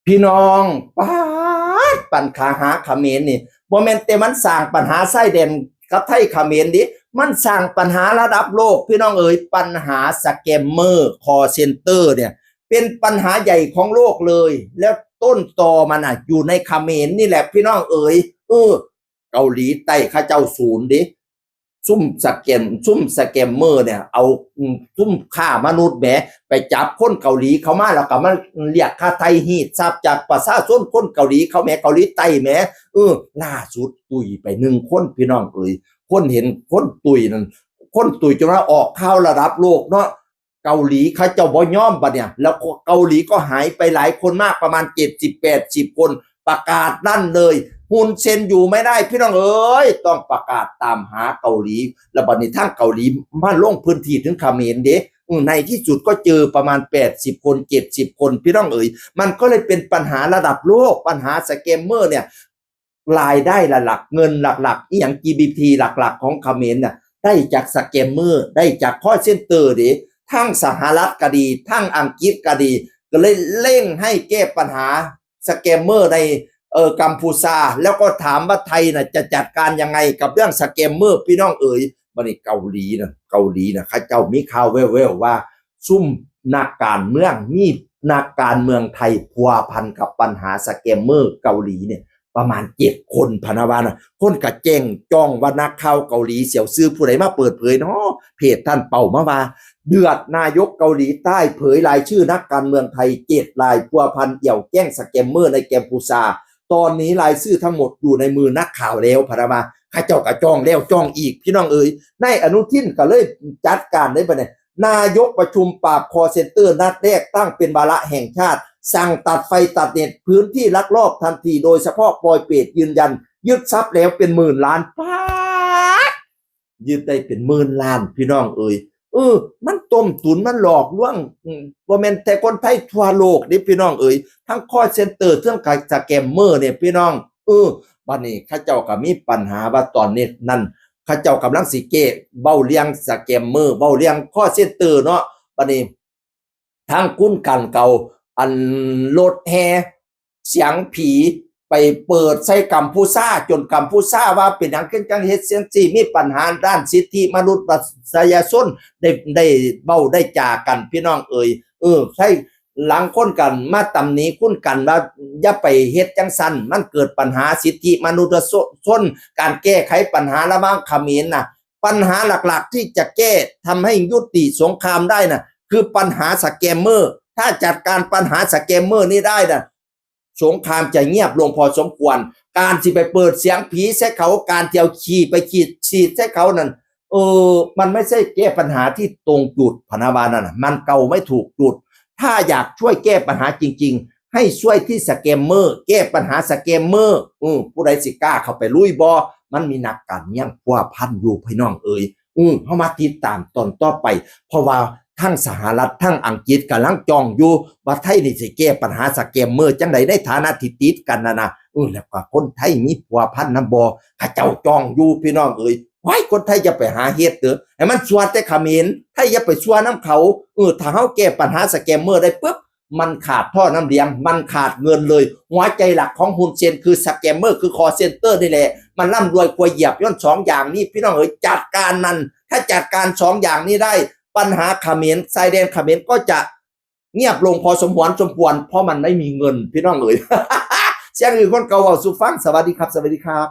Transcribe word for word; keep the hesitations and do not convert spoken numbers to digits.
พี่น้อง ป๊าด ปัญหาหาเขมรนี่ บ่แม่นแต่มันสร้างปัญหาชายแดนกับไทยเขมรเด้ มันสร้างปัญหาระดับโลก พี่น้องเอ๋ย ปัญหาสแกมเมอร์ คอลเซ็นเตอร์เนี่ย เป็นปัญหาใหญ่ของโลกเลย แล้วต้นตอมันอ่ะ อยู่ในเขมรนี่แหละ พี่น้องเอ๋ย เออ เกาหลีใต้เขาเจ้าสูนเด้ ซุ่มสแกม ซุ่มสแกมเมอร์เนี่ย เอา อืม ซุ่มค้ามนุษย์แหม ไปจับคนเกาหลีเขามา แล้วก็มาเรียกค่าไถ่ฮีตทรัพย์จากประชาชนคนเกาหลีเขาแหม เกาหลีใต้แหม เออ ล่าสุดตุยไปหนึ่งคน พี่น้องเอ๋ย คนเห็นคนตุยนั่น คนตุยจนว่าออกข่าวระดับโลกเนาะ เกาหลีเขาเจ้าบ่ยอมบัดเนี่ย แล้วก็เกาหลีก็หายไปหลายคนมาก ประมาณเจ็ดสิบแปดสิบคน ประกาศลั่นเลย ฮุนเซนอยู่ไม่ได้ พี่น้องเอ๋ย ต้องประกาศตามหาเกาหลี แล้วบัดนี้ทางเกาหลีมาลงพื้นที่ถึงเขมรเด้ อืม ในที่สุดก็เจอประมาณแปดสิบคน เจ็ดสิบคน พี่น้องเอ๋ย มันก็เลยเป็นปัญหาระดับโลก ปัญหาสแกมเมอร์เนี่ย รายได้หลักๆ เงินหลักๆ อีหยัง จีดีพี หลักๆ ของเขมรน่ะ ได้จากสแกมเมอร์ ได้จากคอลเซ็นเตอร์เด้ ทั้งสหรัฐก็ดี ทั้งอังกฤษก็ดี ก็เลยเร่งให้แก้ปัญหาสแกมเมอร์ใน เอ่อ กัมพูชา แล้วก็ถามว่าไทยน่ะจะจัดการยังไงกับเรื่องสแกมเมอร์ พี่น้องเอ๋ย บัดนี้เกาหลีน่ะ เกาหลีน่ะ เขาเจ้ามีข่าวแว่วๆ ว่า ซุ่มนักการเมือง มีนักการเมืองไทยพัวพันกับปัญหาสแกมเมอร์เกาหลีเนี่ย ประมาณเจ็ดคนพะนะว่านะ คนกะแจ้งจ้องว่านักข่าวเกาหลี เสี่ยวซื่อผู้ใดมาเปิดเผยเนาะ เพจท่านเป่ามาว่า เดือด นายกเกาหลีใต้เผยรายชื่อนักการเมืองไทยเจ็ดรายพัวพันเอี่ยวแก๊งสแกมเมอร์ในกัมพูชา ตอนนี้รายชื่อทั้งหมดอยู่ในมือนักข่าวแล้วพะนะว่า เขาเจ้ากะจ้องแล้วจ้องอีก พี่น้องเอ๋ย นายอนุทินก็เลยจัดการได้ปะเนี่ย นายกประชุมปราบคอลเซ็นเตอร์นัดแรกตั้งเป็นวาระแห่งชาติ สั่งตัดไฟตัดเน็ตพื้นที่ลักลอบทันที โดยเฉพาะปอยเปตยืนยัน ยึดทรัพย์แล้วเป็นหมื่นล้าน ป๊าด ยึดได้เป็นหมื่นล้าน พี่น้องเอ๋ย เออ มันต้มตุ๋น มันหลอกลวง อืม บ่แม่นแต่คนไทยทั่วโลกเด้ พี่น้องเอ๋ย ทั้งคอลเซ็นเตอร์ ทั้งสแกมเมอร์เนี่ย พี่น้อง เออ บัดนี้เขาเจ้าก็มีปัญหาว่าตอนนี้นั่น เขาเจ้ากำลังสิแก้ เว้าเรื่องสแกมเมอร์ เว้าเรื่องคอลเซ็นเตอร์เนาะ บัดนี้ ทางคุณกันเก่า อันรถแห่เสียงผีไปเปิดใส่กัมพูชา จนกัมพูชาว่าเป็นหยังคือจังเฮ็ดจังซี่ มีปัญหาด้านสิทธิมนุษยชน ได้ ได้เว้าได้จากัน พี่น้องเอ๋ย เออ ใช่ หลังคนกันมาตำหนิคุณกันว่าอย่าไปเฮ็ดจังซั่น มันเกิดปัญหาสิทธิมนุษยชน การแก้ไขปัญหาระหว่างเขมรน่ะ ปัญหาหลักๆที่จะแก้ ทำให้ยุติสงครามได้น่ะ คือปัญหาสแกมเมอร์ ถ้าจัดการปัญหาสแกมเมอร์นี้ได้น่ะ สงครามจะเงียบลงพอสมควร การสิไปเปิดเสียงผีใส่เขา การที่เอาขี้ไปขีดฉีดใส่เขานั่น เออ มันไม่ใช่แก้ปัญหาที่ตรงจุด พะนะว่านั่นน่ะ มันเกาไม่ถูกจุด ถ้าอยากช่วยแก้ปัญหาจริงๆ ให้ช่วยที่สแกมเมอร์ แก้ปัญหาสแกมเมอร์ เออ ผู้ใดสิกล้าเข้าไปลุยบ่ มันมีนักการเมืองพัวพันอยู่ พี่น้องเอ๋ย เออ เฮามาติดตามตอนต่อไป เพราะว่าทั้งสหรัฐ ทั้งอังกฤษกำลังจ้องอยู่ ว่าไทยนี่สิแก้ปัญหาสแกมเมอร์จังใด ในฐานะที่ติดกันน่ะนะ เออ แล้วก็คนไทยมีพัวพันนำบ่ เขาเจ้าจ้องอยู่ พี่น้องเอ๋ย ว้าย คนไทยอย่าไปหาเฮ็ดเด้อ ให้มันซัวแต่เขมร ไทยอย่าไปซัวนำเขา เออ ถ้าเฮาแก้ปัญหาสแกมเมอร์ได้ปุ๊บ มันขาดท่อน้ำเลี้ยง มันขาดเงินเลย หัวใจหลักของฮุนเซนคือสแกมเมอร์ คือคอลเซ็นเตอร์นี่แหละ มันร่ำรวยควยเหยียบย้อนสองอย่างนี้ พี่น้องเอ๋ย จัดการมัน ถ้าจัดการสองอย่างนี้ได้ ปัญหาเขมร ชายแดนเขมรก็จะเงียบลงพอสมควร สมควร เพราะมันไม่มีเงิน พี่น้องเอ๋ย เสียงอื่นคนเก่าเว้าสู่ฟัง สวัสดีครับ สวัสดีครับ